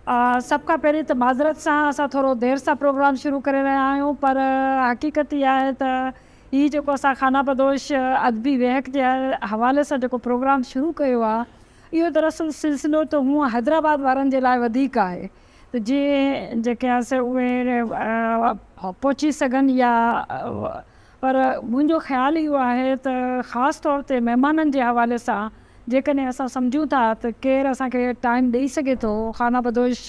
سڀ کان پهرين ته معذرت سان اسان ٿورو دير سان پروگرام شروع ڪري رهيا آهيون پر حقيقت اها آهي ته هي جيڪو اسان خانه بدوش ادبي ويهڪ جي حوالي سان جيڪو پروگرام شروع ڪيو آهي اهو دراصل سلسلو ته هونء حيدرآباد وارن جي لاء وڌيڪ آهي ته جيئن جيڪي آهن سي اهي پهچي سگهن يا پر منهنجو خيال اهو آهي ته خاص طور تي مهمانن جي حوالي سان جيڪڏهن اسان سمجهون ٿا ته ڪير اسان کي ٽائيم ڏئي سگهي ٿو خانه بدوش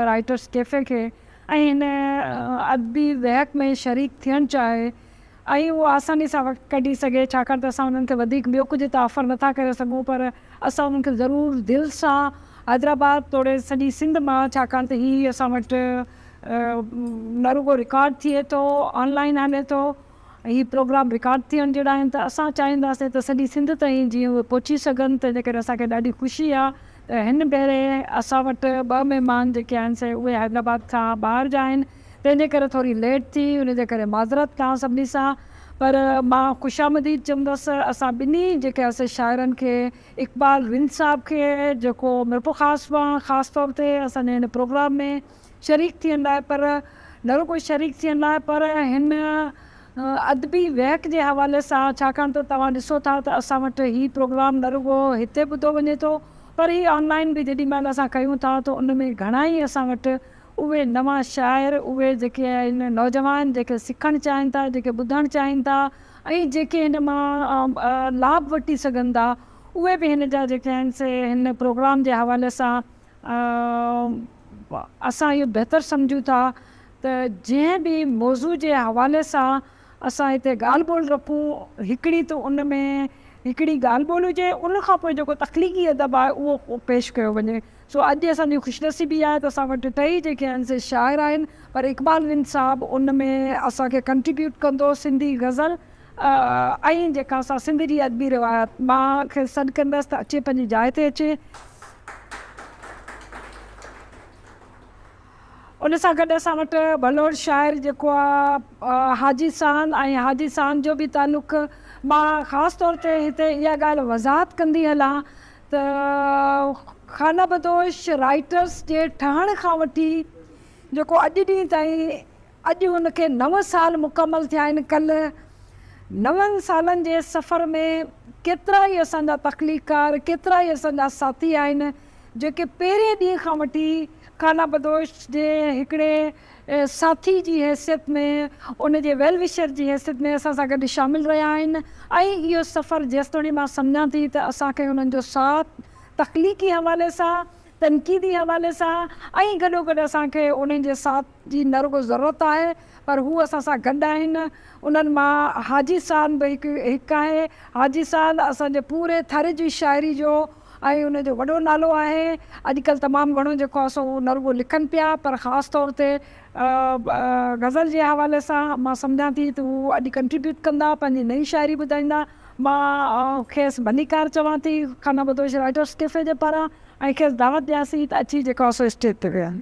رائيٽرس ڪيفي کي ۽ هن ادبي ويهڪ ۾ شريڪ ٿيڻ چاهي ۽ اهو آساني سان وقت ڪڍي سگهي ڇاڪاڻ ته اسان انهن کي وڌيڪ ٻيو ڪجهه ته آفر نٿا ڪري سگهون پر اسان انهن کي ضرور دل سان حيدرآباد توڙي سڄي سنڌ مان ڇاڪاڻ ته هي اسان وٽ نه رڳو رڪارڊ ٿئي ٿو آن لائين هلي ٿو هي پروگرام رڪارڊ ٿيڻ جهڙا آهن ته اسان چاهينداسين ته سڄي سنڌ تائين جيئن اهي پهچي سگهن تنهن جي ڪري اسان کي ڏاڍي خوشي آهي ته هن ڀيري اسان وٽ ٻه مهمان جيڪي آهن سي اهي حيدرآباد کان ٻاهر جا آهن تنهن جي ڪري ٿوري ليٽ ٿي ان جي ڪري معذرت توهان سڀني سان پر مان خوش آمديد چوندس اسان ٻنهي جيڪي اسين شاعرن کي اقبال رند صاحب کي جيڪو ميرپورخاص مان خاص طور تي اسان جي هن پروگرام ۾ شريڪ ٿيڻ لاء پر نه رڳو شريڪ ٿيڻ لاء پر هن ادبي ويهڪ جي حوالي سان ڇاڪاڻ ته توهان ڏسو ٿا ته اسان وٽ هي پروگرام نه رڳو هتي ٻڌو وڃي ٿو پر هي آن لائين به جيڏي مهل اسان ڪيون ٿا ته ان ۾ گهڻا ئي اسان وٽ اهي نوان شاعر اهي جيڪي آهن نوجوان جيڪي سکڻ چاهين ٿا جيڪي ٻڌڻ چاهين ٿا ۽ جيڪي هن مان لاڀ وٺي سگهن ٿا اهي به هن جا جيڪي آهن سي هن پروگرام جي حوالي سان اسان اهو بهتر سمجهون ٿا ته جنهن به موضوع جي حوالي سان اسان هتي ڳالهه ٻولهه رکون هڪڙي ته ان ۾ هڪڙي ڳالهه ٻولهه هجي ان کان پوء جيڪو تخليقي ادب آهي اهو پيش ڪيو وڃي سو اڄ اسان جي خوش نصيبي آهي ته اسان وٽ ٽئي جيڪي آهن سي شاعر آهن پر اقبال رند صاحب ان ۾ اسان کي ڪنٽريبيوٽ ڪندو سنڌي غزل ۽ جيڪا اسان سنڌ جي ادبي روايت مان کيس سڏ ڪندس ته اچي پنهنجي جاء تي اچي. ان سان گڏ اسان وٽ ڀلوڙ شاعر جيڪو آ حاجي ساند ۽ حاجي ساند جو به تعلق مان خاص طور تي هتي اها ڳالهه وضاحت ڪندي هلان ته خانه بدوش رائيٽرس جي ٺهڻ کان وٺي جيڪو اڄ ڏينهن تائين اڄ هن کي نو سال مڪمل ٿيا آهن. ڪلهه نون سالن جي سفر ۾ ڪيترا ئي اسان جا تخليقڪار، ڪيترا ئي اسان جا ساٿي آهن، جيڪي پهرين ڏينهن کان وٺي خانه بدوش جي هڪڙي ساٿي جي حيثيت ۾، ان جي ويل وشر جي حيثيت ۾ اسان سان گڏ شامل رهيا آهن ۽ اهو سفر جيستوڻي مان سمجهان ٿي ته اسان کي انهن جو ساٿ تخليقي حوالي سان، تنقيدي حوالي سان ۽ گڏوگڏ اسان کي انهن جي ساٿ جي نه رڳو ضرورت آهي پر هو اسان سان گڏ آهن. انهن مان حاجي ساند به هڪ هڪ آهي. حاجي ساند اسان جي پوري ٿر جي شاعري جو ۽ ان جو وڏو نالو آهي. اڄڪلهه تمام گهڻو جيڪو آهي سو هو نه رڳو لکن پيا پر خاص طور تي غزل جي حوالي سان مان سمجهان ٿي ته هو اڄ ڪنٽريبيوٽ ڪندا پنهنجي نئين شاعري ٻڌائيندا. مان کيس ڀليڪار چوان ٿي خانه بدوش رائيٽرس ڪيفي جي پاران ۽ کيس دعوت ڏيان ٿي ته اچي جيڪو آهي سو اسٽيج تي ويهن.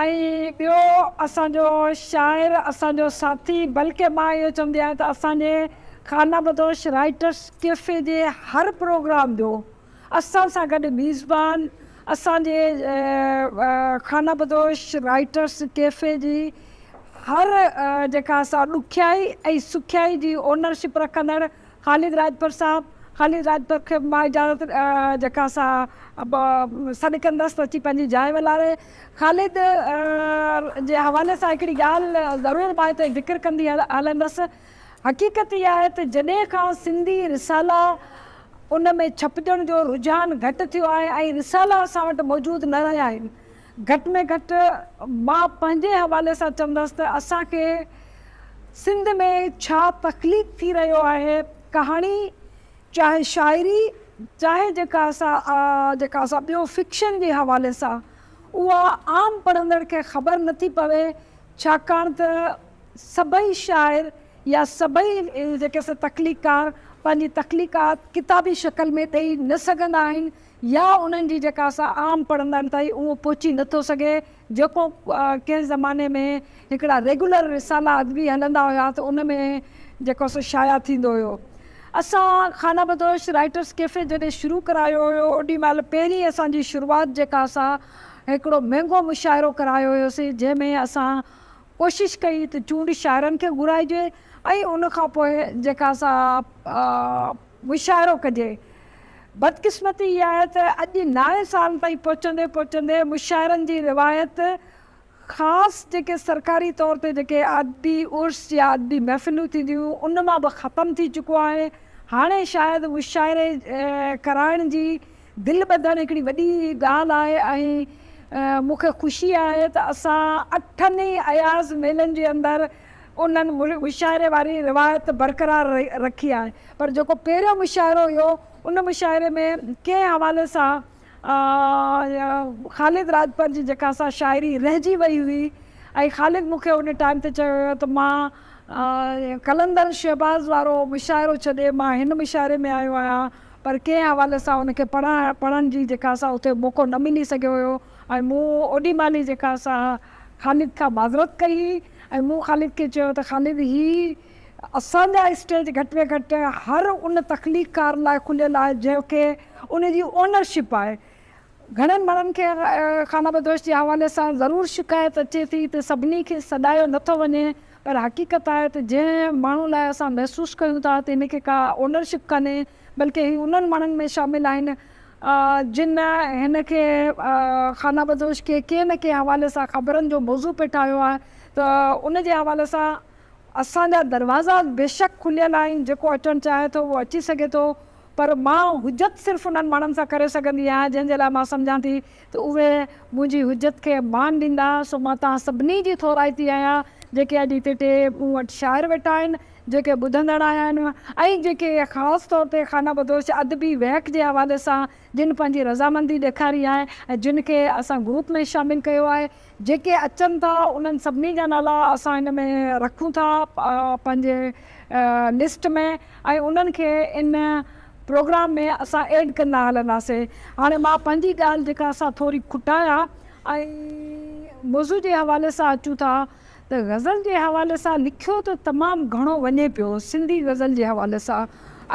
۽ ٻيو اسان جو شاعر اسان جو ساٿي بلڪه مان اهو چوندي آهيان ته اسان جي خانه بدوش رائيٽرس ڪيفي جي هر پروگرام جو اسان سان گڏ ميزبان اسان جي خانه بدوش رائيٽرس ڪيفي جي هر جيڪا سا ڏکيائي ۽ سکيائي جي اونرشپ رکندڙ خالد راڄپر صاحب خالد راڄپر کي به مان اجازت جيڪا سا سڏ ڪندس ته اچي پنهنجي جاء ولاري. خالد جي حوالي سان هڪڙي ڳالهه ضرور مان هتي ذڪر ڪندي هلندس. حقيقت اها آهي ته جڏهن کان سنڌي رسالا ان ۾ ڇپجڻ جو رجحان گهٽ ٿيو آهي ۽ رسالا اسان وٽ موجود نه رهيا آهن. گهٽ ۾ گهٽ مان پنهنجي حوالي سان چوندس ته اسان کي سنڌ ۾ ڇا تخليق ٿي رهيو آهي، ڪهاڻي چاهي شاعري چاهي جيڪا اسان جيڪا اسان ٻيو فڪشن جي حوالي سان اها عام پڙهندڙ کي خبر نٿي پوي ڇاڪاڻ ته سڀئي شاعر يا سڀئي جيڪي سي تخليقڪار پنهنجي تخليقات ڪتابي شڪل ۾ ڏئي نه سگهندا آهن يا انهن جي جيڪا سا عام پڙهندڙن تائين اهو پهچي نه ٿو سگهي جيڪو ڪنهن زماني ۾ هڪڙا ريگيولر رسالا ادبي هلندا هيا ته ان ۾ جيڪو سو شايع ٿيندو هيو. اسان خانه بدوش رائيٽرس ڪيفي جڏهن شروع ڪرايو هيو اوڏي مهل پهرين اسان جي شروعات جيڪا سا هڪڙو مهنگو مشاعرو ڪرايو هيوسين جنهن ۾ اسان ڪوشش ڪئي ته چونڊ شاعرن کي گهرائجي ۽ ان کان پوء جيڪا سا مشاعرو ڪجي. بدقسمتي اها آهي ته اڄ نائين سال تائين پهچندي پهچندي مشاعرن جي روايت خاص جيڪي سرڪاري طور تي جيڪي ادبي عرس يا ادبي محفلون ٿينديون هيون ان مان به ختم ٿي چڪو آهي. هاڻي شايد مشاعري ڪرائڻ جي دل ٻڌڻ هڪڙي وڏي ڳالهه آهي ۽ مون کي خوشي آهي ته اسان اٺن ئي اياز ميلن جي اندر انهن مشاعري واري روايت برقرار رکي آهي پر جيڪو پهريون مشاعرو هيو ان مشاعري ۾ ڪنهن حوالي سان خالد راڄپر جي جيڪا سا شاعري رهجي وئي هئي ۽ خالد مون کي ان ٽائيم تي چيو هيو ته مان قلندر شهباز وارو مشاعرو ڇڏي مان هن مشاعري ۾ آيو آهيان پر ڪنهن حوالي سان ان کي پڙهڻ جي جيڪا سا اتي موقعو نه ملي سگهيو هيو ۽ مون اوڏي مهل ئي جيڪا سا خالد کان معذرت ڪئي هئي ۽ مون خالد کي چيو ته خالد هي اسان جا اسٽيج گهٽ ۾ گهٽ هر ان تخليقڪار لاء کليل آهي جنهن کي ان جي اونرشپ آهي. گهڻن ماڻهن کي خانه بدوش جي حوالي سان ضرور شڪايت اچي ٿي ته سڀني کي سڏايو نه ٿو وڃي پر حقيقت آهي ته جنهن ماڻهو لاء اسان محسوس ڪيون ٿا ته هن کي ڪا اونرشپ ڪانهي بلڪه هي انهن ماڻهن ۾ شامل آهن جن هن کي خانه بدوش کي ڪنهن نه ڪنهن حوالي سان خبرن جو موضوع پئي ٺاهيو آهي ته ان جي حوالي سان اسان جا دروازا بيشڪ کليل آهن، جيڪو اچڻ چاهي ٿو اهو اچي سگهي ٿو، پر مان حجت صرف انهن ماڻهن سان ڪري سگهندي آهيان جنهن جي لاء مان سمجهان ٿي ته اهي منهنجي حجت کي مان ڏيندا، سو مان توهان سڀني جي ٿورائتي آهيان جيڪي اڄ هتي ٽي مون وٽ شاعر ويٺا آهن، جيڪي ٻڌندڙ آيا آهن ۽ جيڪي خاص طور تي خانه بدوش ادبي ويهڪ جي حوالي سان جن پنهنجي رضامندي ڏيکاري آهي ۽ جن کي اسان گروپ ۾ شامل ڪيو آهي. جيڪي اچن ٿا انهن سڀني جا نالا اسان هن ۾ رکون ٿا پنهنجي لسٽ ۾ ۽ انهن کي ان پروگرام ۾ اسان ايڊ ڪندا هلنداسين. هاڻي مان پنهنجي ڳالهه جيڪا سا ٿوري کٽايان ۽ موضوع جي حوالي سان اچون ٿا ته غزل جي حوالي سان لکيو ته تمام گهڻو وڃي پيو سنڌي غزل جي حوالي سان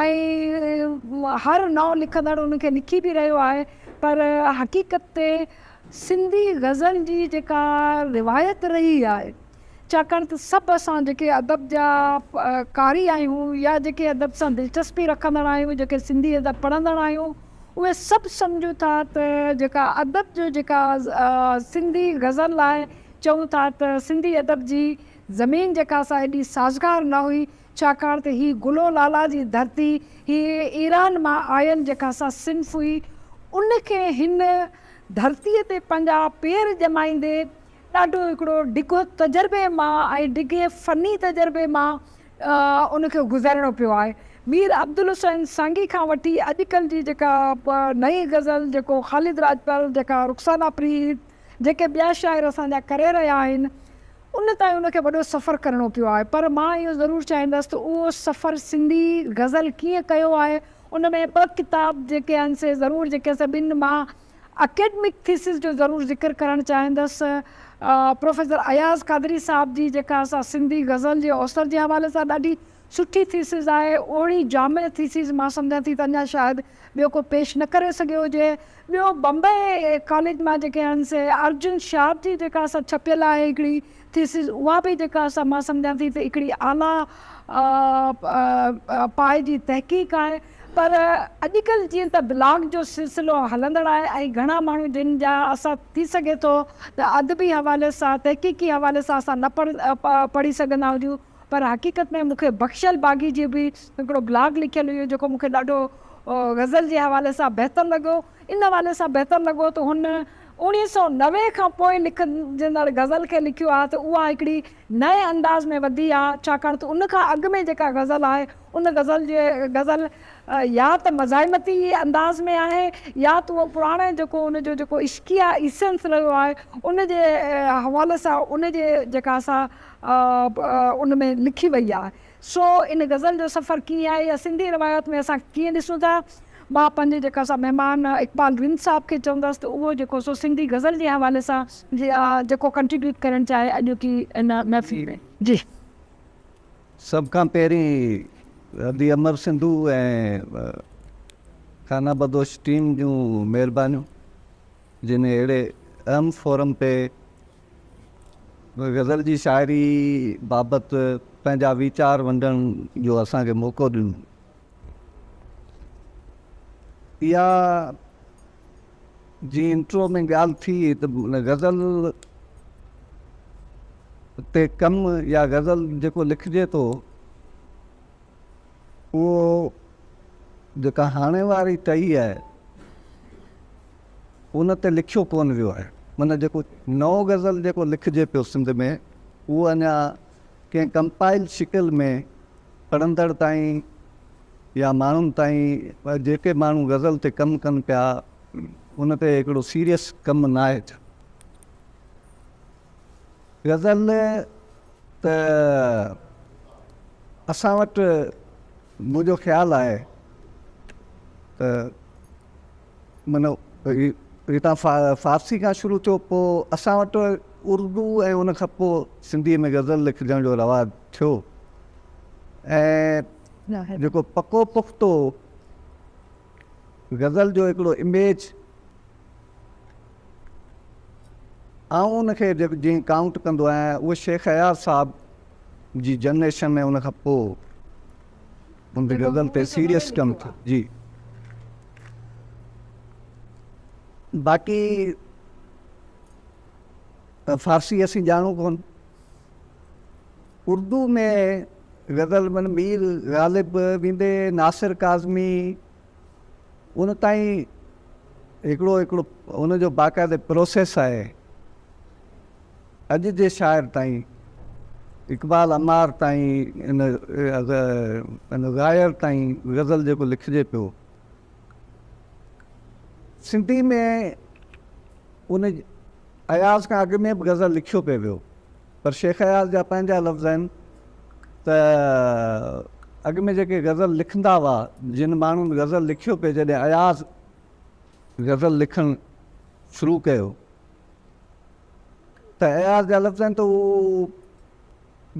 ۽ هر نئون لکندڙ ان کي لکي به رهيو آهي پر حقيقت تي سنڌي غزل جي جيڪا روايت رهي آهي، ڇاڪاڻ ته سڀ اسان جيڪي ادب جا قاري آهيون يا جيڪي ادب سان دلچسپي رکندڙ آهيون، جيڪي سنڌي ادب پڙهندڙ آهيون، اهي سڀ سمجهون ٿا ته جيڪا ادب جو جيڪا سنڌي غزل لاء چئون ٿا ته سنڌي ادب جي زمين جيڪا سا ايڏي سازگار نه هئي، ڇاڪاڻ ته هي گل و لالا جي ڌرتي، هي ايران مان آيل جيڪا سا صنف هئي، ان کي هن ڌرتيء تي پنهنجا پير ڄمائيندي ڏاڍو هڪڙو ڊگهو تجربي مان ۽ ڊگهي فني تجربي مان ان کي گذرڻو پيو آهي. مير عبدالحسين سانگي کان وٺي اڄڪلهه جي جيڪا نئين غزل جيڪو خالد راڄپر، جيڪا رخسانه پريت، جيڪي ٻيا شاعر اسان جا ڪري رهيا آهن، ان تائين ان کي وڏو سفر ڪرڻو پيو آهي. پر مان اهو ضرور چاهيندس ته اهو سفر سنڌي غزل ڪيئن ڪيو آهي، ان ۾ ٻه ڪتاب جيڪي آهن سي ضرور جيڪي سي ٻن مان اڪيڊمڪ ٿيسز جو ضرور ذڪر ڪرڻ چاهيندس. پروفيسر اياز قادري صاحب جي جيڪا سا سنڌي غزل جي اوسر جي حوالي سان ڏاڍي سٺي ٿيسز آهي، اوهڙي جامع ٿيسز مان سمجهان ٿي ته اڃا شايد ٻيو ڪو پيش نه ڪري سگهيو هجي. ٻيو بمبئي ڪاليج مان جيڪي آهن سي ارجن شاهه جي جيڪا سا ڇپيل آهي هڪڙي ٿيسز اها به جيڪا سا مان سمجهان ٿي ته هڪڙي اعليٰ پائي جي تحقيق آهي پر اڄڪلهه جيئن ته بلاگ جو سلسلو هلندڙ آهي ۽ گهڻا ماڻهو جن جا اسان ٿي سگهي ٿو ته ادبي حوالي سان تحقيقي حوالي سان اسان نه پڙهي سگهندا هجون پر حقيقت ۾ مون کي بخشل باغي جي به هڪڙو بلاگ لکيل هيو جيڪو مون کي ڏاڍو غزل جي حوالي سان بهتر لڳو ان حوالي سان بهتر لڳو ته هن 1990 کان پوء لکجندڙ غزل کي لکيو آهي ته اها هڪڙي نئين انداز ۾ وڌي آهي ڇاڪاڻ ته ان کان اڳ ۾ جيڪا غزل آهي ان غزل جي غزل يا ته مزاحمتي انداز ۾ آهي يا ته اهو پراڻي جيڪو ان جو جيڪو عشقيه ايسنس رهيو آهي ان جي حوالي سان ان جي جيڪا سا ان ۾ لکي وئي آهي. سو ان غزل جو سفر ڪيئن آهي يا سنڌي روايات ۾ اسان ڪيئن ڏسون ٿا؟ مان پنهنجي جيڪا سا مهمان اقبال رند صاحب کي چوندس ته اهو جيڪو سو سنڌي غزل جي حوالي سان جيڪو ڪنٽريبيوٽ ڪرڻ چاهي اڄوڪي ان محفل ۾. جي. سڀ کان پهرين ادي امر سنڌو ۽ خانه بدوش ٽيم جون مهربانيون جن اهڙي اهم فورم تي غزل جي شاعري بابت پنهنجا ويچار ونڊڻ جو اسان کي موقعو ڏنو. اها جي انٽرو ۾ ڳالهه ٿي ته غزل تي ڪم يا غزل جيڪو لکجي ٿو اهو جيڪا هاڻي واري ٽهي آهي ان تي لکيو ڪونه ويو آهي. معنيٰ جيڪو نئون غزل جيڪو لکجي پيو سنڌ ۾ اهو اڃا ڪنهن ڪمپائل شڪل ۾ پڙهندڙ تائين يا ماڻهن تائين، جيڪي ماڻهو غزل تي ڪم ڪن پيا ان تي هڪڙو سيريس ڪم ناهي ٿيو. غزل ته اسان وٽ منهنجو خيال آهي ته معنيٰ هتان فارسي کان شروع ٿيو، پوء اسان وٽ اردو ۽ ان کان پوء سنڌيء ۾ غزل لکجڻ جو رواج ٿيو ۽ جيڪو پڪو پختو غزل جو هڪڙو اميج آئون ان کي جيئن ڪائونٽ ڪندو آهيان اهو شيخ اياز صاحب جي جنريشن ۾ ان کان پوء ان تي غزل تي سيريس ڪم ٿيو. جي باقي فارسي اسين ڄاڻون ڪونه. اردو ۾ غزل من مير غالب ويندي ناصر ڪاظمي ان تائين هڪڙو هڪڙو ان جو باقاعده پروسيس آهي. اڄ جي شاعر تائين، اقبال عمار تائين، ان غائر تائين غزل جيڪو لکجي پيو سنڌي ۾ ان اياز کان اڳ ۾ به غزل لکيو پئي ويو، پر شيخ اياز جا پنهنجا لفظ آهن ته اڳ ۾ جيڪي غزل لکندا هئا، جن ماڻهن غزل لکيو پئي، جڏهن اياز غزل لکڻ شروع ڪيو ته اياز جا لفظ آهن ته هو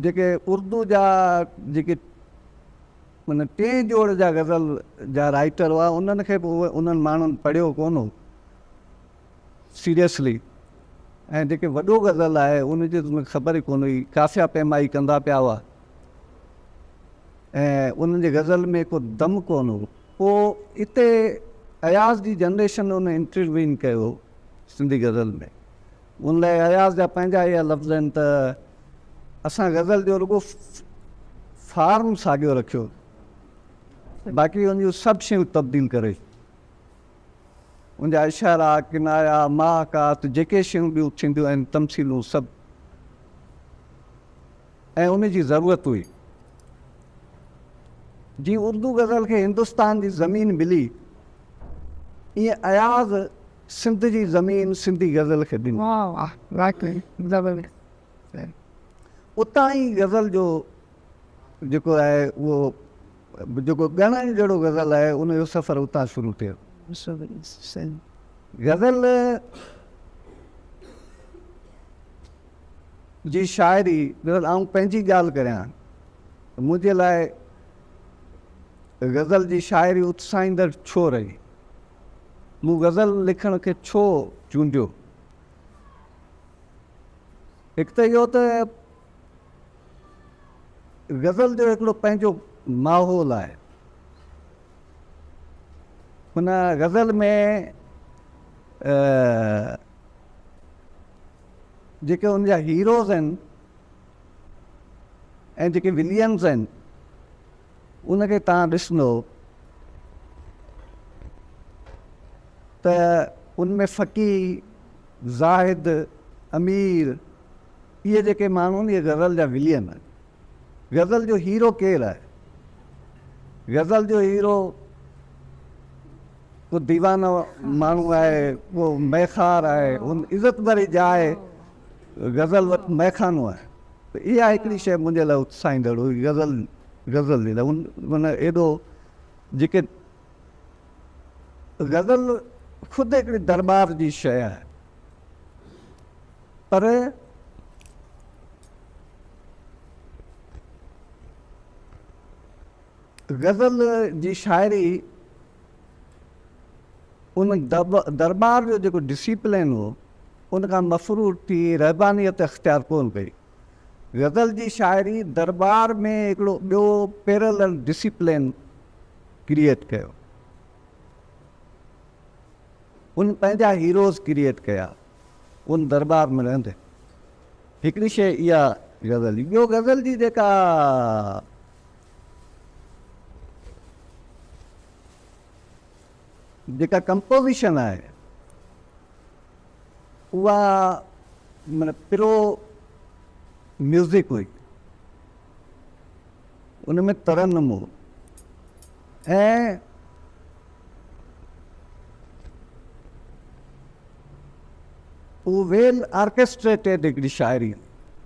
جيڪي اردو جا جيڪي معنيٰ ٽئين جوڙ جا غزل جا رائيٽر هئا انهن کي به اهي انهن ماڻهن پڙهيو ڪونه هو سيريسلي، ۽ جيڪي وڏو غزل آهي ان جي ته انهن کي خبر ئي ڪونه هئي، قافيه پيمائي ڪندا پيا هئا ۽ انهن جي غزل ۾ ڪو دم ڪونه هو. پوء اتي اياز جي جنريشن ان انٽروين ڪيو سنڌي غزل ۾، ان لاء اياز جا پنهنجا اها لفظ آهن ته اسان غزل جو رڳو فارم ساڳيو رکيو، باقي ان جون سڀ شيون تبديل ڪري ان جا اشارا، ڪنايا، محاڪات، جيڪي شيون ٻيون ٿينديون آهن، تمثيلون سڀ، ۽ ان جي ضرورت هئي. جيئن اردو غزل کي هندستان جي زمين ملي، ايئن اياز سنڌ جي زمين سنڌي غزل کي ڏني. واهه واهه واقعي زبردست. اتان ئي غزل جو جيڪو آهي اهو جيڪو ڳڻڻ جهڙو غزل آهي ان جو سفر اتان شروع ٿيو. غزل جي شاعري، مثال آئون پنهنجي ڳالهه ڪريان ته منهنجي لاء غزل جي شاعري اتساهيندڙ ڇو رهي؟ مون غزل لکڻ کي ڇو چونڊيو؟ هڪ ته اهو ته غزل جو هڪڙو پنهنجو ماحول آهي. هن غزل ۾ جيڪي ان جا هيروز آهن ۽ جيڪي ولينز آهن ان کي توهان ڏسندو ته ان ۾ فقيه، زاهد، امير اهي جيڪي ماڻهو آهن اهي غزل جا ولين آهن. غزل جو هيرو ڪير آهي؟ غزل جو هيرو ڪو ديوانو ماڻهو آهي، ڪو ميخار آهي، ان عزت ڀري جاء غزل وٽ ميخانو آهي. ته اها هڪڙي شيء منهنجي لاء اتساهيندڙ هئي غزل غزل جي لاء. معنيٰ ايڏو جيڪي غزل خود هڪڙي درٻار جي شيء آهي پر غزل جي شاعري ان درٻار جو جيڪو ڊسيپلين هو، ان کان مفرور ٿي رهبانيت اختيار ڪونه ڪئي. غزل جي شاعري درٻار ۾ هڪڙو ٻيو پيرلل ڊسيپلين ڪريئيٽ ڪيو. ان پنهنجا هيروز ڪريئيٽ ڪيا ان درٻار ۾ رهندي. هڪڙي شيء اها غزل جي. ٻيو غزل جي جيڪا جيڪا ڪمپوزيشن آهي اها معنيٰ پرو ميوزڪ هئي، ان ۾ ترنم هو ۽ اهو ويل آرڪسٽريٽيڊ هڪڙي شاعري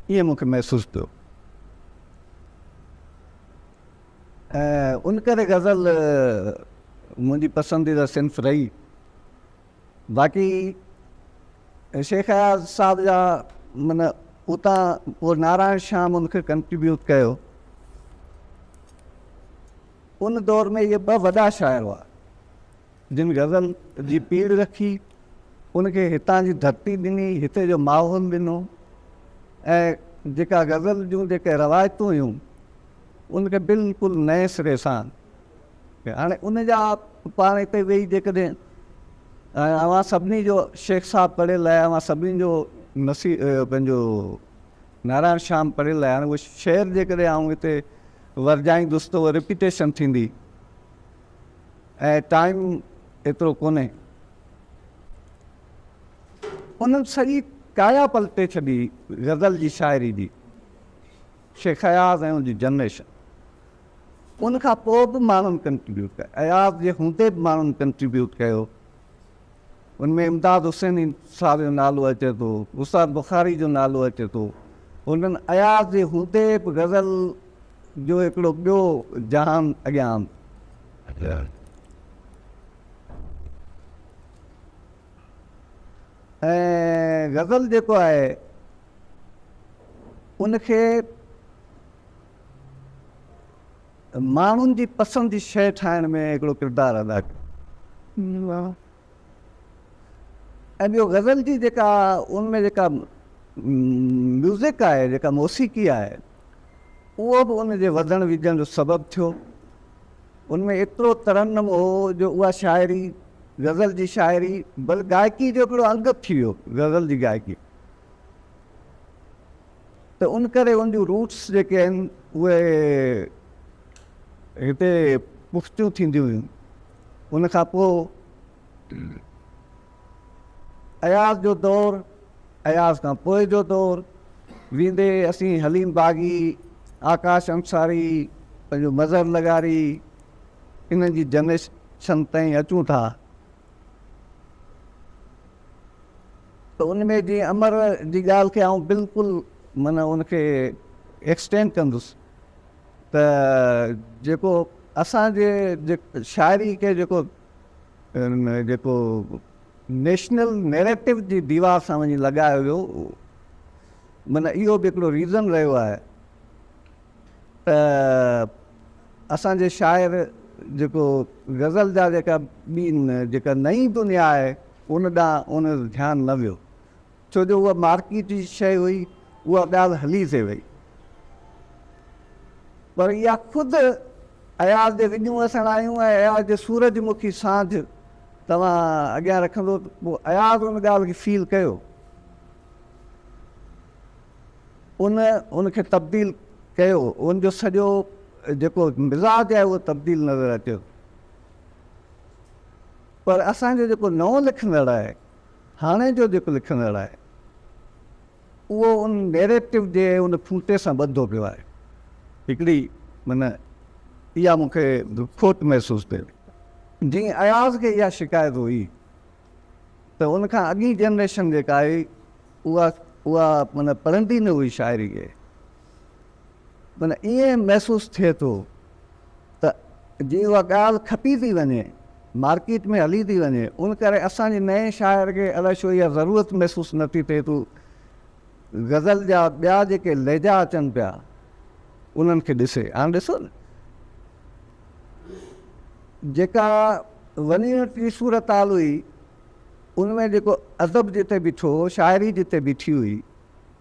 ائين مون کي محسوس ٿيو ۽ ان ڪري غزل منهنجي پسنديده صنف رهي. باقي شيخ اياز صاحب جا معنيٰ اتان پوء نارائڻ شيام ان کي ڪنٽريبيوٽ ڪيو. ان دور ۾ اهي ٻه وڏا شاعر هئا جن غزل جي پيڙهه رکي، ان کي هتان جي ڌرتي ڏني، هتي جو ماحول ڏنو ۽ جيڪا غزل جون جيڪي روايتون هيون ان کي بلڪل نئين سري سان هاڻي ان جا پاڻ هتي ويهي جيڪڏهن اوهان سڀني جو شيخ صاحب پڙهيل آهي، اوهان سڀني جو نصير پنهنجو نارائڻ شيام پڙهيل آهي، هاڻي اهو شعر جيڪڏهن آئون هتي ورجائيندس ته اهو رپيٽيشن ٿيندي ۽ ٽائيم ايترو ڪونهي. انهن سڄي ڪايا پلٽي ڇڏي غزل جي شاعري جي، شيخ اياز ۽ ان جي جنريشن. ان کان پوء به ماڻهن ڪنٽريبيوٽ ڪيو، اياز جي هوندي به ماڻهن ڪنٽريبيوٽ ڪيو. ان ۾ امداد حسيني صاحب جو نالو اچي ٿو، استاد بخاري جو نالو اچي ٿو. هنن اياز جي هوندي به غزل جو هڪڙو ٻيو جهان اڳيان آندو. ۽ غزل جيڪو آهي ان کي ماڻهن جي پسند جي شيء ٺاهڻ ۾ هڪڙو ڪردار ادا ڪيو. ۽ ٻيو غزل جي جيڪا ان ۾ جيڪا ميوزڪ آهي، جيڪا موسيقي آهي، اهو به ان جي وڌڻ ويجهڻ جو سبب ٿيو. ان ۾ ايترو ترنم هو جو اها شاعري، غزل جي شاعري بل گائڪي جو هڪڙو انگ ٿي ويو، غزل جي گائڪي. ته ان ڪري ان جون روٽس جيڪي آهن اهي هتي پختيون ٿينديون ويون. ان کان پوء اياز جو دور، اياز کان پوء جو دور ويندي اسين حليم باغي، آڪاش انصاري، پنهنجو مظهر لغاري انهن جي جنريشن تائين اچون ٿا. ته ان ۾ جيئن امر جي ڳالهه کي آئون بلڪل معنيٰ ان کي ايڪسٽينڊ ڪندس ته جيڪو اسان جي شاعري کي جيڪو جيڪو نيشنل نيريٽو جي ديوار سان وڃي لڳايو ويو معنيٰ اهو به هڪڙو ريزن رهيو آهي ته اسان جي شاعر جيڪو غزل جا جيڪا ٻي جيڪا نئين دنيا آهي ان ڏانهن ان جو ڌيان نه ويو ڇو جو اها مارڪيٽ جي شيء هئي اها ڳالهه هلي ٿي وئي پر اها خود اياز جي وڄون اسڻ آيون ۽ اياز جي سورج مکي سانجهه توهان اڳيان رکندو ته پوء اياز ان ڳالهه کي فيل ڪيو. ان ان کي تبديل ڪيو، ان جو سڄو جيڪو مزاج آهي اهو تبديل نظر اچي ٿو. پر اسان جو جيڪو نئون لکندڙ آهي، هاڻي جو جيڪو لکندڙ آهي، اهو ان نيريٽو جي ان ڦوٽي سان ٻڌو پيو آهي. هڪڙي معنيٰ اها مون کي کوٽ محسوس ٿئي ٿي. جيئن اياز کي اها شڪايت هئي ته ان کان اڳين جنريشن جيڪا آهي اها اها معنيٰ پڙهندي نه هئي شاعري کي. معنيٰ ائين محسوس ٿئي ٿو ته جيئن اها ڳالهه کپي ٿي وڃي، مارڪيٽ ۾ هلي ٿي وڃي، ان ڪري اسان جي نئين شاعر کي الائي ڇو اها ضرورت محسوس نه ٿي ٿئي ته غزل جا ٻيا جيڪي لهجا اچن پيا انهن کي ڏسي. هاڻ ڏسو نه. جيڪا ون يونٽ جي صورتحال هئي ان ۾ جيڪو ادب جتي بيٺو هو، شاعري جتي بيٺي هئي،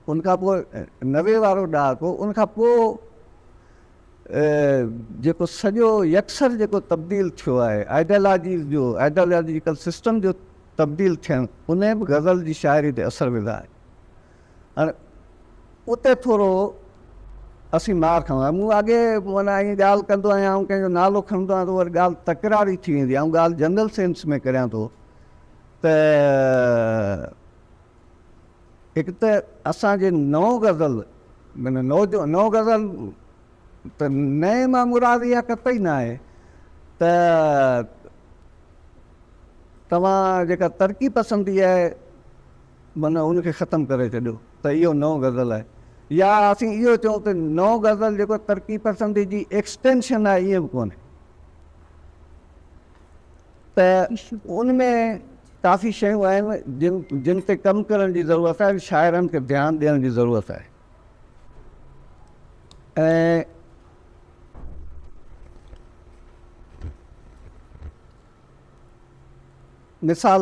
ان کان پوء 90 وارو ڏهاڪو، ان کان پوء جيڪو سڄو يڪسر جيڪو تبديل ٿيو آهي، آئيڊيالاجيز جو، آئيڊيالاجيڪل سسٽم جو تبديل ٿيڻ، ان به غزل جي شاعري تي اثر وڌا آهن. هاڻي اتي ٿورو اسين مار کائون ٿا. مون اڳي معنيٰ ائين ڳالهه ڪندو آهيان، آئون ڪنهن جو نالو کڻندو آهيان ته وري ڳالهه تڪراري ٿي ويندي آهي. آئون ڳالهه جنرل سينس ۾ ڪريان ٿو ته هڪ ته اسان جي نئون غزل معنيٰ نئون غزل ته نئين مان مراد اها قطعي نه آهي ته توهان جيڪا ترقي پسندي آهي معنيٰ ان کي ختم ڪري ڇڏيو ته اهو نئون غزل آهي يا اسين اهو چئون ته نئون غزل جيڪو ترقي پسندي جي ايڪسٽينشن آهي ائين به ڪونهي ته ان ۾ ڪافي شيون آهن جن تي ڪم ڪرڻ جي ضرورت آهي شاعرن کي ڌيان ڏيڻ جي ضرورت آهي ۽ مثال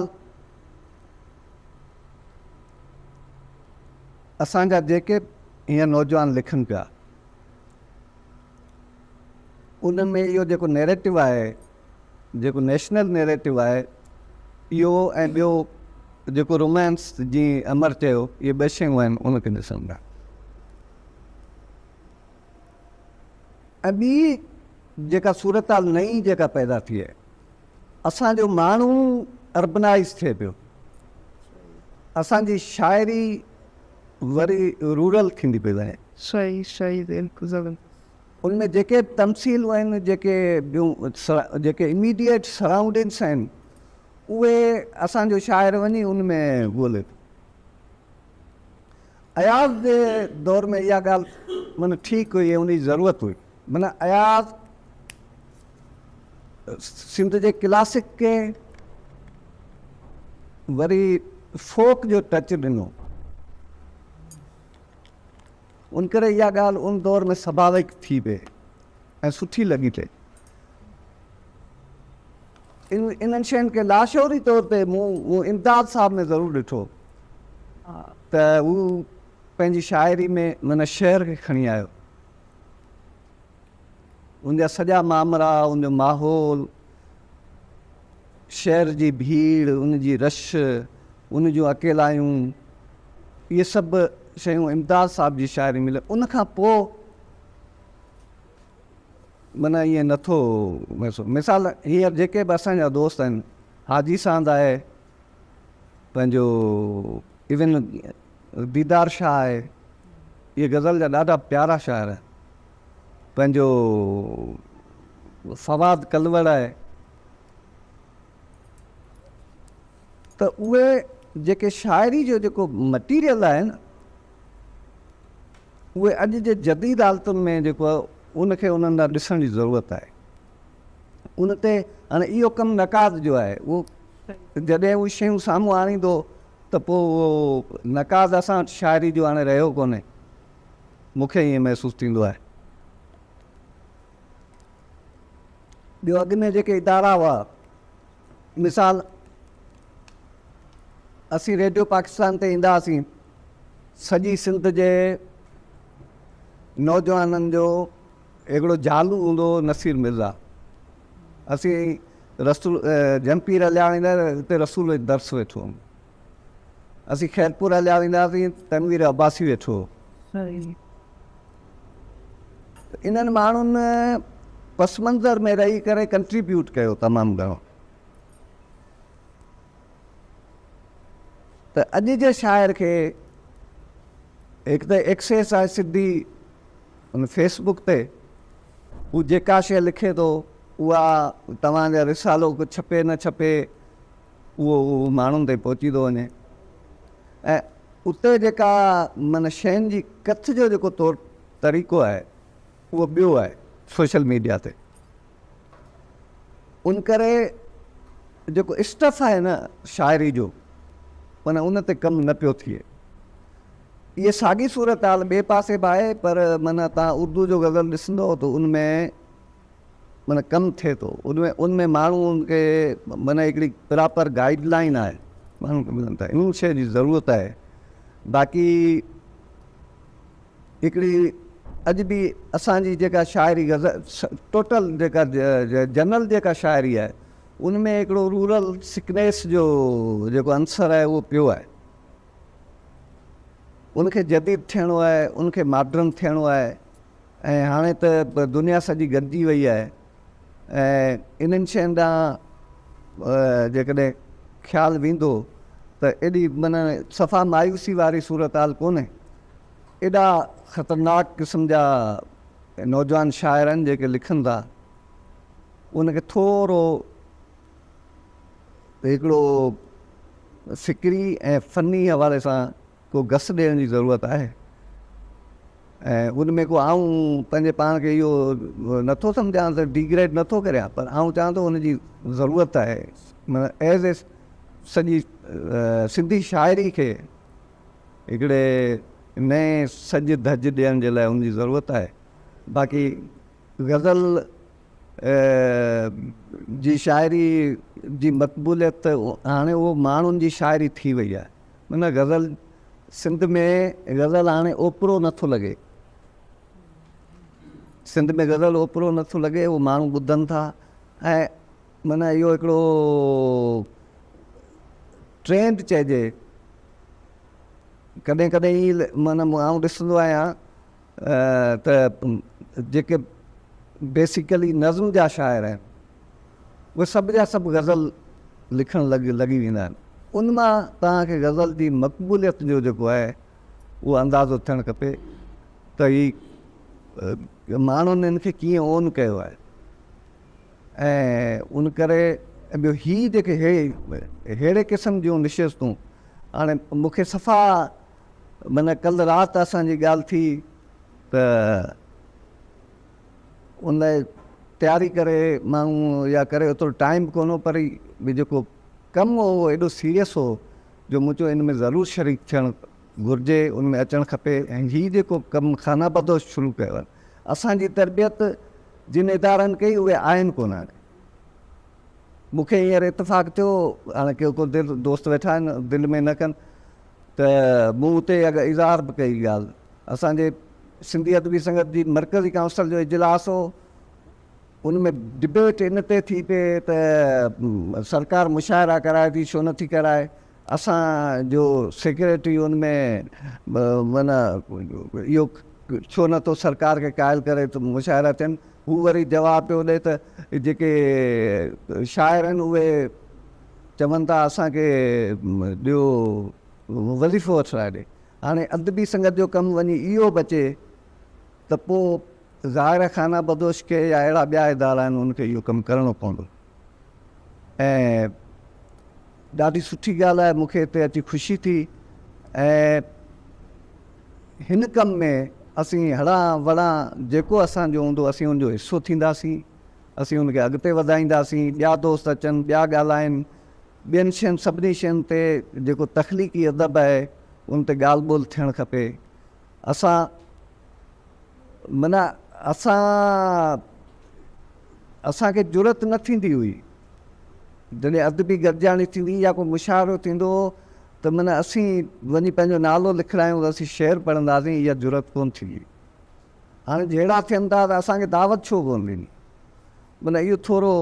اسان جا جيڪي هينئر نوجوان لکن پيا ان ۾ اهو جيڪو نيريٽو آهي جيڪو نيشنل نيريٽو آهي اهو ۽ ٻيو جيڪو رومانس جيئن امر چيو اهي ٻه شيون آهن ان کي ڏسن ٿا ۽ ٻي جيڪا صورتحال نئين جيڪا پيدا ٿي آهي اسان جو ماڻهو اربنائيز ٿئي پيو اسان جي شاعري وري رورل ٿيندي پئي وڃي. صحيح صحيح بلڪل زبردست. ان ۾ جيڪي به تمثيلون آهن جيڪي ٻيون جيڪي اميڊيٽ سرائونڊنگس آهن اهي اسان جو شاعر وڃي ان ۾ ڳولي ٿو. اياز جي دور ۾ اها ڳالهه معنيٰ ٺيڪ هئي ۽ ان جي ضرورت هئي. معنيٰ اياز سنڌ جي ڪلاسڪ کي وري فوڪ جو ٽچ ڏنو. ان ڪري اها ڳالهه ان دور ۾ سڀاويڪ ٿي پئي ۽ سٺي لڳي پئي. انهن شين کي لاشعوري طور تي مون امداد صاحب ۾ ضرور ڏٺو ته هو پنهنجي شاعري ۾ معنيٰ شعر کي کڻي آيو. ان جا سڄا مامرا، ان جو ماحول، شهر جي ڀيڙ، ان جي رش، ان جون اڪيلايون، اهي سڀ شيون امداد صاحب جي شاعري ۾ ملن. ان کان پوء معنيٰ ائين نٿو محسوس. مثال هينئر جيڪي به اسان جا دوست آهن، حاجي ساند آهي، پنهنجو ايون ديدار شاهه آهي، اهي غزل جا ڏاڍا پيارا شاعر آهن. پنهنجو فواد ڪلوڙ آهي ته اهي جيڪي شاعري جو جيڪو مٽيريل آهي نه اهي اڄ جي جديد حالتن ۾ جيڪو آهي ان کي انهن ڏانهن ڏسڻ جي ضرورت آهي. ان تي هاڻي اهو ڪم نقاد جو آهي اهو جڏهن اهي شيون سامهون آڻيندو ته پوء اهو نقاد اسان وٽ شاعري جو هاڻي رهيو ڪونهي. مون کي ائين محسوس ٿيندو آهي. ٻيو اڳ ۾ جيڪي ادارا هئا مثال اسين ريڊيو پاڪستان تي ايندا هئاسين سڄي سنڌ جي نوجوانن جو هڪڙو جالو هوندو هو نصير مرزا اسين رسول جهمپير هليا ويندا اتي رسول درس ويٺو هوندو اسين خيرپور هليا ويندا هئاسين تنوير عباسي ويٺو هو. انهن ماڻهن پس منظر ۾ رهي ڪري ڪنٽريبيوٽ ڪيو تمام گهڻو ته اڄ جي شاعر کي هڪ ته ايڪسيس آهي سڌي ان فيس بڪ تي هو جيڪا شيء لکي ٿو اها توهان جا رسالو ڇپي نه ڇپي اهو ماڻهن تائين پهچي ٿو وڃي ۽ اتي جيڪا معنيٰ شين جي ڪٿ جو جيڪو طور طريقو آهي اهو ٻيو آهي سوشل ميڊيا تي ان ڪري جيڪو اسٽف آهي نه شاعري جو معنيٰ ان تي ڪم نه پيو ٿئي. اهي ساڳي صورتحال ٻئي پاسي به آهي پر معنيٰ توهان اردو جو غزل ڏسندو ته ان ۾ معنيٰ ڪم ٿئي ٿو ان ۾ ان ۾ ماڻهن کي معنيٰ هڪڙي پراپر گائيڊ لائن آهي ماڻهن کي ملن ٿا ان شيء جي ضرورت آهي باقي هڪڙي اڄ به اسان جي جيڪا شاعري غزل ٽوٽل جيڪا جنرل جيڪا شاعري آهي ان ۾ هڪڙو رورل سڪنيس جو جيڪو عنصر آهي اهو پيو آهي ان کي جديد ٿيڻو آهي ان کي ماڊرن ٿيڻو آهي ۽ هاڻي ته دنيا سڄي گڏجي وئي آهي ۽ انهن شين ڏانهن جيڪڏهن خيال ويندو ته ايڏي معنيٰ صفا مايوسي واري صورتحال ڪونهي. ايڏا خطرناڪ قسم جا نوجوان شاعر آهن جيڪي لکن ٿا ان کي ٿورو هڪڙو فڪري ۽ فني حوالي سان ڪو گس ڏيڻ جي ضرورت آهي ۽ ان ۾ ڪو آئون پنهنجي پاڻ کي اهو نٿو سمجهان ته ڊيگريڊ نٿو ڪريان پر آئون چوان ٿو ان جي ضرورت آهي معنيٰ ايز اي سڄي سنڌي شاعري کي هڪڙي نئين سج ڌج ڏيڻ جي لاء ان جي ضرورت آهي باقي غزل جي شاعري جي مقبوليت هاڻي اهو ماڻهن جي شاعري ٿي وئي آهي معنيٰ غزل سنڌ ۾ غزل هاڻي اوپرو نٿو لڳي. سنڌ ۾ غزل اوپرو نٿو لڳي، اهو ماڻهو ٻڌن ٿا ۽ معنيٰ اهو هڪڙو ٽرينڊ چئجي. ڪڏهن ڪڏهن ائين معنيٰ آئون ڏسندو آهيان ته جيڪي بيسيڪلي نظم جا شاعر آهن اهي سڀ جا سڀ غزل لکڻ لڳي ويندا آهن. ان مان توهان کي غزل جي مقبوليت جو جيڪو آهي اهو اندازو ٿيڻ کپي ته هي ماڻهن ان کي ڪيئن اون ڪيو آهي ۽ ان ڪري ٻيو هي جيڪي ههڙي قسم جون نشستون هاڻي مون کي صفا معنيٰ ڪلهه رات اسان جي ڳالهه ٿي ته ان لاء تياري ڪري ماڻهو يا ڪري اوترو ٽائيم به ڪونه هو پر هي جيڪو ڪم هو اهو ايڏو سيريس هو جو مون چيو ان ۾ ضرور شريڪ ٿيڻ گهرجي ان ۾ اچڻ کپي ۽ هي جيڪو ڪم خانه بدوش شروع ڪيو آهي اسان جي تربيت جن ادارن ڪئي اهي آهن ڪونه هاڻي مون کي هينئر اتفاق ٿيو هاڻي ڪي ڪو دل دوست ويٺا آهن دل ۾ نه ڪن ته مون اتي اظهار به ڪئي ڳالهه اسان جي سنڌي ادبي سنگت جي مرڪزي ڪائونسل جو اجلاس هو، ان ۾ ڊبيٽ ان تي ٿي پئي ته سرڪار مشاعرا ڪرائي ٿي ڇو نٿي ڪرائي، اسان جو سيڪريٽري ان ۾ معنيٰ اهو ڇو نٿو سرڪار کي قائل ڪري ته مشاعرا ٿين، هو وري جواب پيو ڏئي ته جيڪي شاعر آهن اهي چون ٿا اسان کي ڏيو وظيفو وٺرائي ڏي. هاڻي ادبي سنگت جو ڪم وڃي اهو بچي ته پوء ظاهر آهي خانه بدوش کي يا اهڙا ٻيا ادارا آهن انهن کي اهو ڪم ڪرڻو پوندو ۽ ڏاڍي سٺي ڳالهه آهي مون کي هتي اچي خوشي ٿي ۽ هن ڪم ۾ اسين هڙان وڙان جيڪو اسان جو هوندو اسين ان جو حصو ٿينداسين اسين ان کي اڳتي وڌائينداسين ٻيا دوست اچن ٻيا ڳالهائن ٻين شين سڀني شين تي جيڪو تخليقي ادب آهي ان تي ڳالهه ٻولهه ٿيڻ کپي. اسان معنيٰ اسان اسان کي جرئت نه ٿيندي هئي جڏهن ادبي گڏجاڻي ٿيندي يا ڪو مشاعرو ٿيندو هو ته معنيٰ اسين وڃي پنهنجو نالو لکرايون ته اسين شعر پڙهنداسين اها جرئت ڪونه ٿيندي هئي. هاڻي جهيڙا ٿين ٿا ته اسان کي دعوت ڇو ڪونه ڏني معنيٰ اهو ٿورو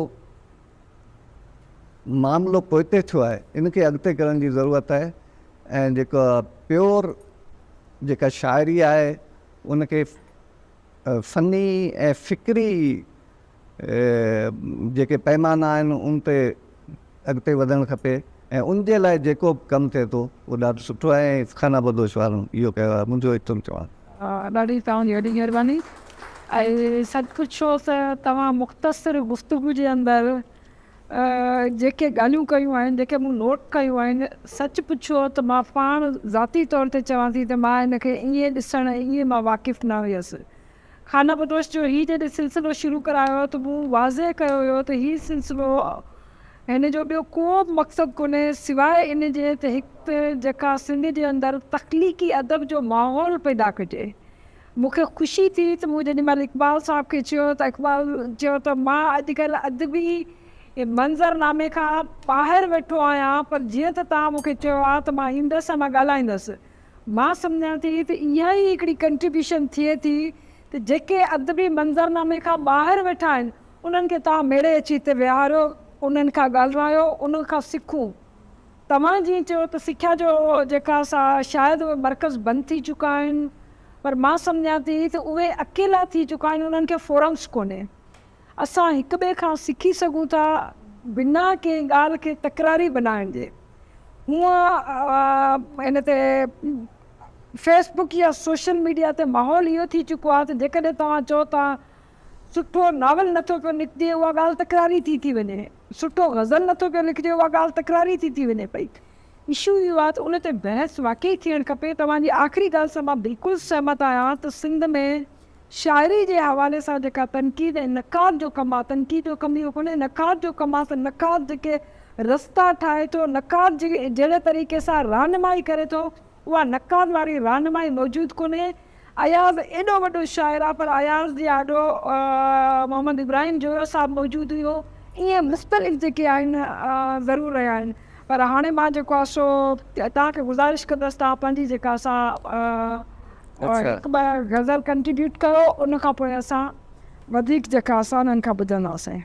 معاملو پوئتي ٿيو آهي ان کي اڳتي ڪرڻ جي ضرورت آهي ۽ جيڪا پيور جيڪا شاعري آهي ان کي فني ۽ فڪري جيڪي پيمانا آهن ان تي اڳتي وڌڻ کپي ۽ ان جي لاء جيڪو به ڪم ٿئي ٿو اهو ڏاڍو سٺو آهي ۽ خانه بدوش وارن اهو ڪيو آهي منهنجو ايترو چوڻ. ڏاڍي توهان جي وڏي مهرباني ۽ سچ پڇو ته توهان مختصر گفتگو جي اندر جيڪي ڳالهيون ڪيون آهن جيڪي مون نوٽ ڪيون آهن سچ پڇو ته مان پاڻ ذاتي طور تي چوان ٿي ته مان ان کي ائين ڏسڻ ۽ ائين مان واقف نه هيس خانه بدوش جو هي جڏهن سلسلو شروع ڪرايو ويو ته مون واضح ڪيو هيو ته هي سلسلو هن جو ٻيو ڪو به مقصد ڪونهي سواء ان جي ته هڪ ته جيڪا سنڌ جي اندر تخليقي ادب جو ماحول پيدا ڪجي مون کي خوشي ٿي ته مون جيڏي مهل اقبال صاحب کي چيو ته اقبال چيو ته مان اڄڪلهه ادبي منظرنامي کان ٻاهر ويٺو آهيان پر جيئن ته توهان مون کي چيو آهي ته مان ايندس ۽ مان ڳالهائيندس. مان سمجهان ٿي ته اها ئي هڪڙي ڪنٽريبيوشن ٿئي ٿي ته جيڪي ادبي منظرنامي کان ٻاهر ويٺا آهن انهن کي توهان ميڙي اچي هتي ويهاريو، انهن کان ڳالهرايو، انهن کان سکون. توهان جيئن چيو ته سکيا جو جيڪا سا شايد اهي مرڪز بند ٿي چڪا آهن پر مان سمجهان ٿي ته اهي اڪيلا ٿي چڪا آهن انهن کي فورمس ڪونهي اسان هڪ ٻئي کان سکي سگهون ٿا بنا ڪنهن ڳالهه کي تڪراري بنائڻ جي هونء هن تي فيس بڪ يا سوشل ميڊيا تي ماحول اهو ٿي چڪو آهي ته جيڪڏهن توهان چئو ٿا سٺو ناول نٿو پيو لکجي اها ڳالهه تڪراري ٿي ٿي وڃي، سٺو غزل نٿو پيو لکجي اها ڳالهه تڪراري ٿي ٿي وڃي پئي. اشو اهو آهي ته ان تي بحث واقعي ٿيڻ کپي. توهان جي آخري ڳالهه سان مان بلڪل سهمت آهيان ته سنڌ ۾ شاعري جي حوالي سان جيڪا تنقيد ۽ نقاد جو ڪم آهي، تنقيد جو ڪم اهو ڪونهي نقاد جو ڪم آهي ته نقاد جيڪي رستا ٺاهي ٿو، نقاد جهڙي طريقي سان رهنمائي ڪري ٿو اها نقاد واري رهنمائي موجود ڪونهي. اياز ايڏو وڏو شاعر آ پر اياز جي آڏو محمد ابراهيم جويو صاحب موجود هيو ائين مختلف جيڪي آهن ضرور رهيا آهن پر هاڻي مان جيڪو آ سو توهان کي گذارش ڪندس توهان پنهنجي جيڪا سا هڪ ٻه غزل ڪنٽريبيوٽ ڪيو ان کان پوء اسان وڌيڪ جيڪا اسان انهن کان ٻڌنداسين.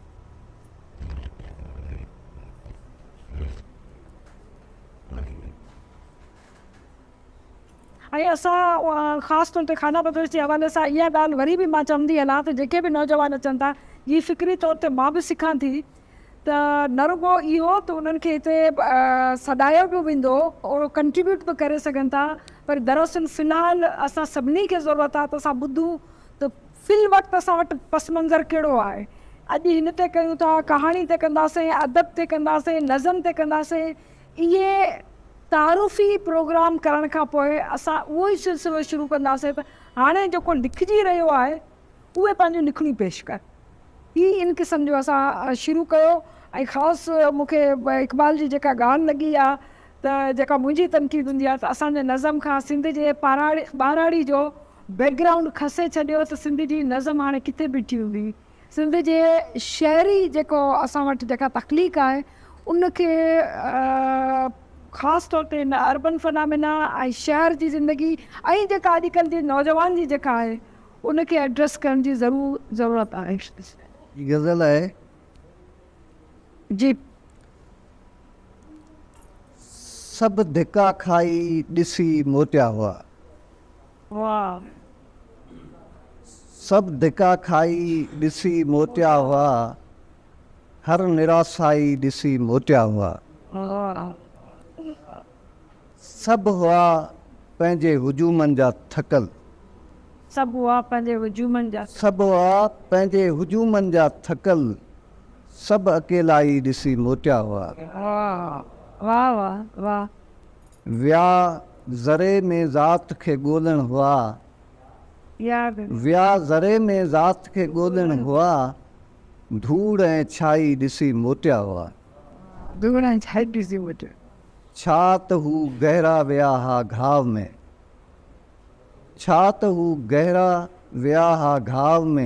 ۽ اسان خاص طور تي خانه بدوش جي حوالي سان اها ڳالهه وري به مان چوندي هلان ته جيڪي به نوجوان اچن ٿا جي فڪري طور تي مان به سکان ٿي ته نه رڳو اهو ته انهن کي هتي سڏايو به ويندو اهو ڪنٽريبيوٽ به ڪري سگهن ٿا پر دراصل في الحال اسان سڀني کي ضرورت آهي ته اسان ٻڌون ته في الوقت اسان وٽ پس منظر ڪهڙو آهي اڄ هن تي ڪيون ٿا ڪهاڻي تي ڪنداسين ادب تي ڪنداسين نظم تي ڪنداسين اهي تعارفي پروگرام ڪرڻ کان پوء اسان اهو ئي سلسلو شروع ڪنداسين ته هاڻي جيڪو لکجي رهيو آهي اهي پنهنجون لکڻيون پيش ڪن. هي ان قسم جو اسان شروع ڪيو ۽ خاص مون کي اقبال جي جيڪا ڳالهه لڳي آ ته جيڪا منهنجي تنقيد هوندي آ ته اسان جي نظم کان سنڌ جي پاراڙي ٻاراڙي جو بيڪ گرائونڊ کسي ڇڏيو ته سنڌ جي نظم هاڻي ڪٿي بيٺي هوندي. سنڌ جي شعري جيڪو اسان وٽ جيڪا تخليق آهي ان کي خاص طور تي هن اربن فنامينا ۽ شهر جي زندگي ۽ جيڪا اڄڪلهه جي نوجوان جي جيڪا آهي ان کي ايڊريس ڪرڻ جي ضرور ضرورت آهي. هي غزل آهي. جي. سڀ ڌڪا کائي ڏسي موٽيا هئا. واھ. سڀ ڌڪا کائي ڏسي موٽيا هئا، هر نراسائي ڏسي موٽيا هئا. سڀ هئا پنهنجي هجومن جا ٿڪل. سڀ هئا پنهنجي هجومن جا. سڀ هئا پنهنجي هجومن جا ٿڪل، سڀ اڪيلائي ڏسي موٽيا هئا. واھ واھ واھ. ويا ذري ۾ ذات کي ڳولڻ هئا. ويا ذري ۾ ذات کي ڳولڻ هئا. ڌوڙ ۽ ڇائي ڏسي موٽيا هئا. ڌوڙ ۽ ڇائي ڏسي موٽيا. ڇا ته هو گهرا ويا ها گهاء ۾. ڇا ته هو گهرا ويا ها گهاء ۾.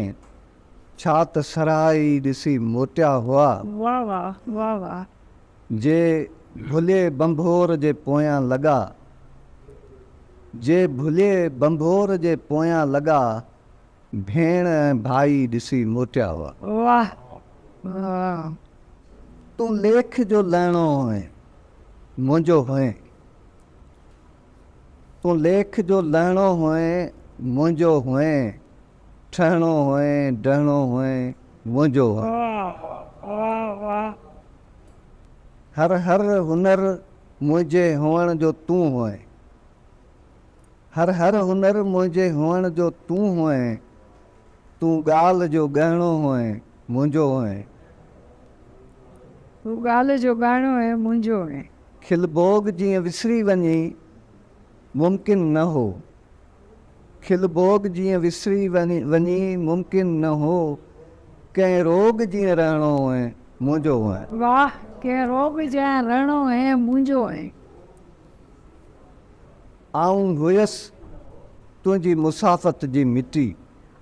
ڇا ته سرهائي ڏسي موٽيا هئا. واه واه واه واه. جي ڀلي ڀنڀور جي پويان لڳا. جي ڀلي ڀنڀور جي پويان لڳا، ڀيڻ ۽ ڀائي ڏسي موٽيا هئا. واه واه. تون ليک جو لهڻو هئين، منهنجو هئين. تون ليک جو لهڻو هئين، منهنجو هئين. ٺهڻو هئين، ڊهڻو هئين، منهنجو هئين. واه واه واه. هر هر هنر منهنجي هئڻ جو تون هئين. هر هر هنر منهنجي هئڻ جو تون هئين. تون ڳالهه جو ڳهڻو هئين، منهنجو هئين. تون ڳالهه جو ڳائڻو هئين، منهنجو هئين. کل ڀوڳ جيئن وسري وڃي ممڪن نه هو. کل ڀوڳ جيئن وسري وڃي ممڪن نه هو. ڪنهن روڳ جيئن رهڻو هئين، منهنجو هئين. واھ ڪنهن روڳ جيئن رهڻو هئين، منهنجو هئين. آئون هيس تنهنجي مسافت جي مٽي.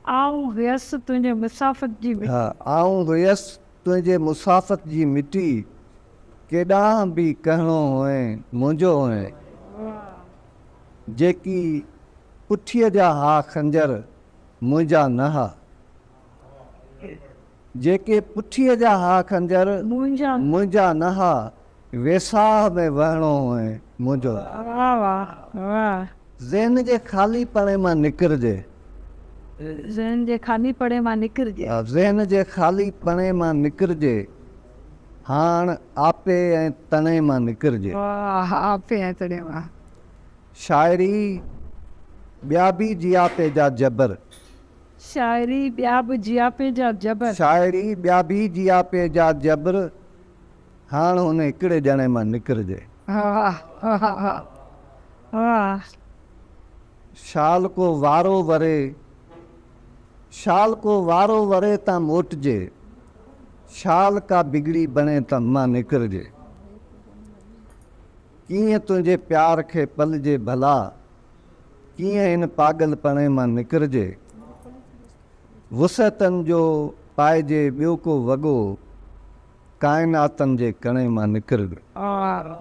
آئون هيس تنهنجي مسافت جي مٽي. ها، آئون هيس تنهنجي مسافت جي مٽي، ڪيڏانهن به ڪهڻو هئين منهنجو هئين. جيڪي پٺيء جا ها خنجر منهنجا نه ها. جيڪي پٺيء جا ها خنجر منهنجا نه ها، ويساهه ۾ وهڻو هئين منهنجو. واهه واهه واهه. ذهن جي خالي پڻي مان نڪرجي. ذهن جي خالي پڻي مان نڪرجي. ذهن جي خالي پڻي مان نڪرجي، هاڻ آپي ۽ تڻي مان نڪرجي. واهه آپي ۽ تڻي مان. شاعري ٻيا به جياپي جا جبر. شاعري ٻيا به جياپي جا جبر. شاعري ٻيا به جياپي جا جبر، هاڻ هن هڪڙي ڄڻي مان نڪرجي. واهه واهه واهه. شال ڪو وارو وري، شال ڪو وارو وري تان موٽجي، شال ڪا بگڙي بڻي ته مان نڪرجي. ڪيئن تنهنجي پيار کي پلجي ڀلا، ڪيئن هن پاڳل پڻي مان نڪرجي. وسعتن جو پائجي ٻيو ڪو وڳو، ڪائناتن جي ڪڻي مان نڪرجي. واهه.